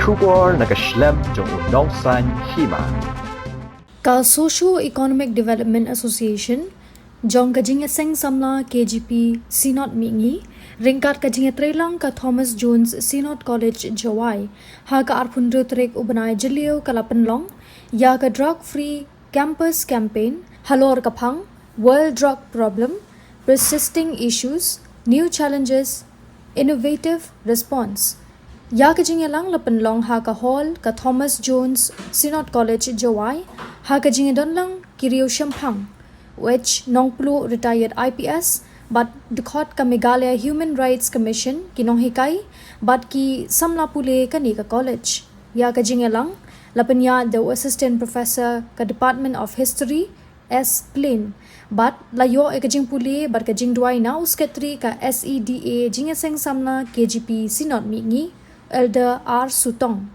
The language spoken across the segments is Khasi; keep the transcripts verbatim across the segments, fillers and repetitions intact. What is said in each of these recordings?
Khubor na ka shlem jong u nongsan hima. Ka Socio Economic Development Association jong ka Jingïaseng Samla K G P Synod Mihngi ryngkat ka jingïatreilang ka Thomas Jones Synod College Jowai ha ka arphew hynriew tarik u bnai Jylliew ka la pynlong ïa ka Drug Free Campus Campaign halor ka phang World Drug Problem, Persisting Issues, New Challenges, Innovative Response. Ïa ka jingïalang la pynlong ha ka hall ka Thomas Jones Synod College Jowai ha ka jingïadonlang ki riew shemphang, u H Nongpluh, retired I P S, bad dkhot ka Meghalaya Human Rights Commission, ki nonghikai bad ki samla pule kane ka college. Ïa ka jingïalang la pynïaid da u Assistant Professor ka Department of History, S Plain, bad la ïoh ïa ka jingpule bad ka jingduwai na u Secretary ka S E D A Jingïaseng Samla K G P Synod Mihngi, Elder R Sutong.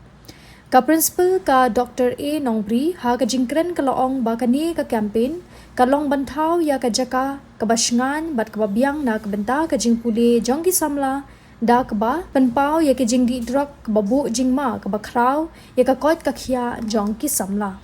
Ka Principal ka Doctor A Nongbri ha ka jingkren ka la ong ba kane ka campaign ka long ban thaw ïa ka jaka kaba shngaiñ bad kaba biang na ka bynta ka jingpule jong ki samla da kaba pynpaw ïa ka jingdih drok kaba buh jingma kaba khraw ïa ka koit ka khiah jong ki samla.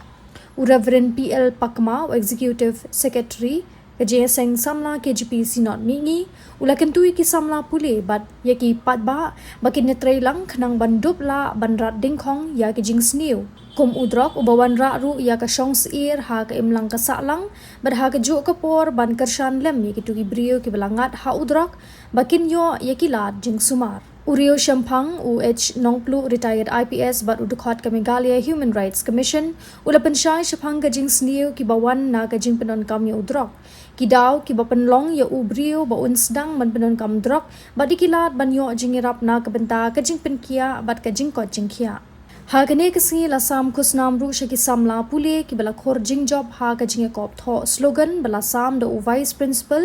U Reverend P L Pakma, u Executive Secretary ka Jingïaseng Samla K G P Synod Mihngi, u la kyntu ïa ki samla pule bad ïa ki paidbah ba kin ïatreilang khnang ban dup lah ban rat dyngkhong ïa ki jingsniew kum u drok uba wanrah ruh ïa ka shong syier ha ka imlang ka sahlang bad ha kajuh ka por ban kyrshan lem ïa kito ki briew kiba la ngat ha u drok ba kin ïoh ïa ki lad jingsumar. U riew shemphang u H Nongpluh, retired I P S bad u dkhot ka Meghalaya Human Rights Commission, u la pynshai shaphang ka jingsniew kiba wan na ka jingpyndonkam ïa u drok, ki daw kiba pynlong ïa u briew ba un sdang ban pyndonkam drok bad ïa ki lad ban ïoh jingïarap na ka bynta ka jingpynkhiah bad ka jingkoit jingkhiah. Ha kane ka sngi la sam khusnam ruh sha ki samla pule kiba la khur jingjop ha ka jingïakop thoh slogan ba la sam da u Vice Principal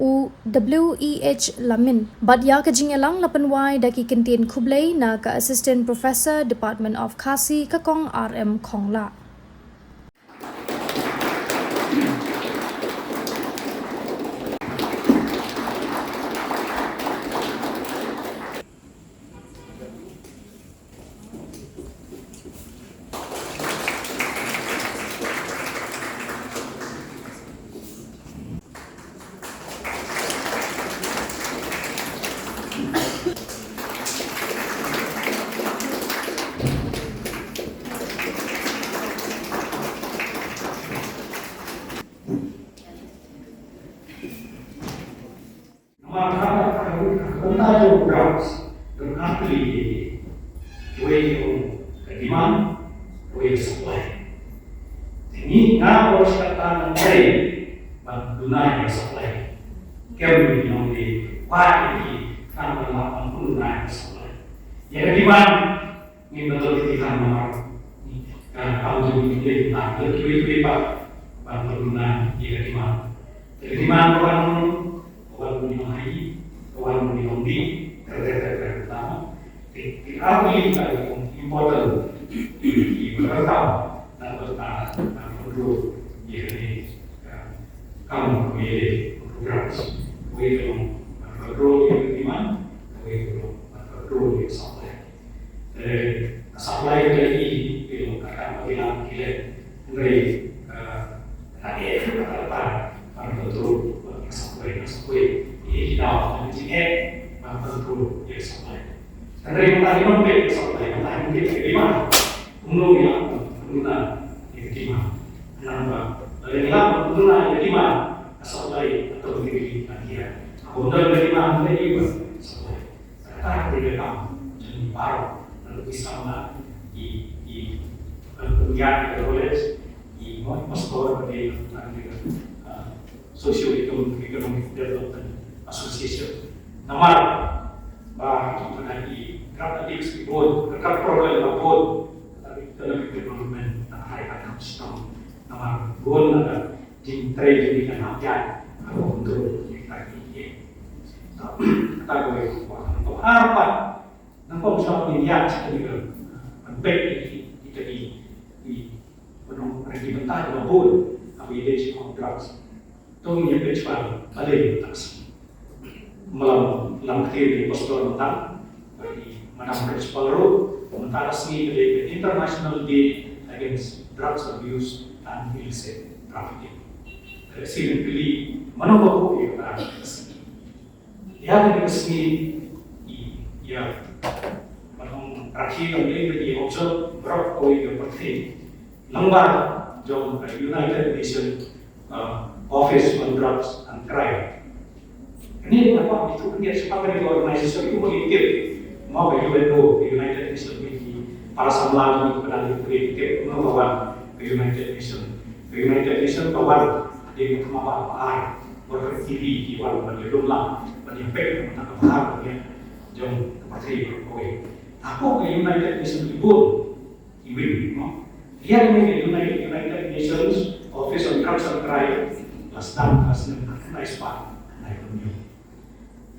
u W E H Lamin. Bad ïa ka jingïalang la pynwai da ki kyntien khublei na ka Assistant Professor, Department of Khasi, ka Kong R M Khonglah. Namar ha ka, ha ka, ha ka bynta jong u drugs, don ar tylli ki, kiwei ki ong ka demand, kiwei ka supply. Te ngi, nga, nga ruh sa kata ngan trei ban duna ïa ka supply. Kem ngi ong te wad ïa ki khnang ban lah ban duna ïa ka supply. Ïa ka demand, ngin bynta ki khan namar, ah, kam jong ngi ki dei ban leh kiwei kiwei pat ban pynlong ïa ka demand. Te ka demand ka wan, ka wan mano ha ïing, ka wan mano ha ïing, ka wan mano ha ïing, ka wan mano ha ïing. Te, te ar tylli ki important, ki, ki ba donkam na ka bynta ban control ïa kane ka kam, ka kam ïa ka program. Wei ka long ban control ïa ka demand, wei ka long ban control ïa ka supply. Eh, ka supply ka la i, ki long ka kam ba ki la ki leh. Hynrei, eh, ka eh, ka la, ka la, ban control, ban ka supply, ka supply. Ki, ki daw, ban ki eh, ban control ïa ka supply. Hynrei mynta ki nongpeit ka supply, mynta ki nongpeit ka demand. Kumno ïa, kumno ïa ka demand. Namar ba, lada ngi lah ban duna ïa ka demand, ka supply automatically kan ïa. Haba ym don ka demand, ym don ka supply. Kata ka dei ka kam jong ngi baroh, na ka bynta samla, i, i, eh, pynïaid ïa ka knowledge, i, mo, pastor, ka dei ka, eh, Socio Economic Development Association. Namar ba ki, ki drug addicts ki bun, ka problem ka bun, ka economic development ka hai ka kam sdang. Namar bun na ka jingtrei jong ngi ka nang ïaid ha ka control jong ngi ka ngi. Kata kawei ka kwah. Ka ar pat, nang kum sha ngi ïaid sha ka ngi ka ban beit ïa ki, ïa ki, ïa ki, ban ong, ïa ki bynta kiba bun haba ïadei sha drugs. To ngin ïa peit shuwa balei ka bynta. Malam, lam ktien ki pastor mynta, ba ki Madam Principal ruh, mynta ka sngi ka dei ka International Day Against Drugs Abuse and Illicit Trafficking. Ka dei ka sngi kylli mano ba ko ïa ka sngi. Ïa ka sngi ïa ban ong rakhe ka dei ka ïa option brok ko ïa ka pyrthei. Lengba jong ka United Nations uh, Office on Drugs and Crime. Kane nga kwah bitu kane sha ka organization kumba ki tip. Mo ka U N O, ka United Nations, ki para samla ki ba dang ki tip kumno ka wan ka United Nations. Ka United Nations ka wan dei ka thma ba ar. Bor ka T V ki wan ban ïalum lang ban ïapeit na ka ba ar ban ïa jong ka pyrthei kawei. Hapoh ka United Nations ki bun iwin, no? Ïa kane ka United, United Nations Office on Drugs and Crime la sdang ha snem khyndai spah khyndai phew hynñiew.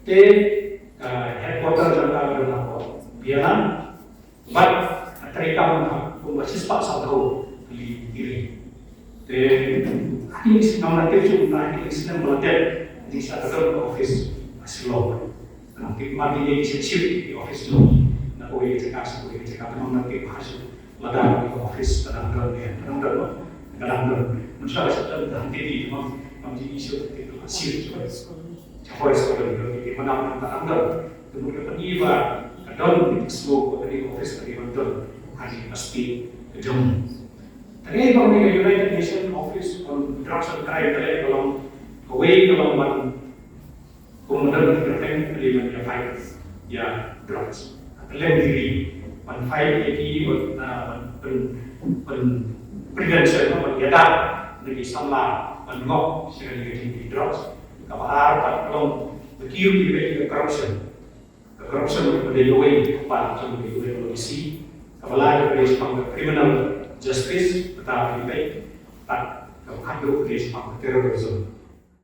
Te ka headquarter jong ka ka don hapoh Vienna, bad ka treikam ka kumba shispah sawphew tylli ki ri. Te ha kine ki snem, ngam nang tip shuh, ha kine ki snem ba la dep, ngi sa ka don ka office ha Shillong. Ngam tip ma kine ki shisha ki office jong, na kawei ka jaka sha kawei ka jaka, ngam nang tip ha shu. Lada ka office ka dang don ne ka dang don, ka dang don. Mynta ka shu don ka hangtei, ngam, ngam ju issue ka tip ka shisha. Ka forest ka don, ka dang don. Ka mut ka pyni ba ka don ka shisha ka dei ka office ka dei ban don ha kane ka state ka jong. Ka dei ba kane ka United Nations Office on Drugs and Crime ka dei ka long kawei ka long ban Kumba don ka kyrteng ka dei ban ïa fight ïa drugs. Ka lem diri ban fight ïa ki, ban, ah, ban pyn, pyn, prevention, ban ïada na ki samla ban ngop sha kane ka jingïa drugs. Kaba ar pat ka long ba ki ïa ki corruption. Ka corruption ka dei kawei ka part jong ka U N O D C. Kaba lai ka dei shaphang ka criminal justice, kata ka dei pat kaba khatduh ka dei shaphang ka terrorism.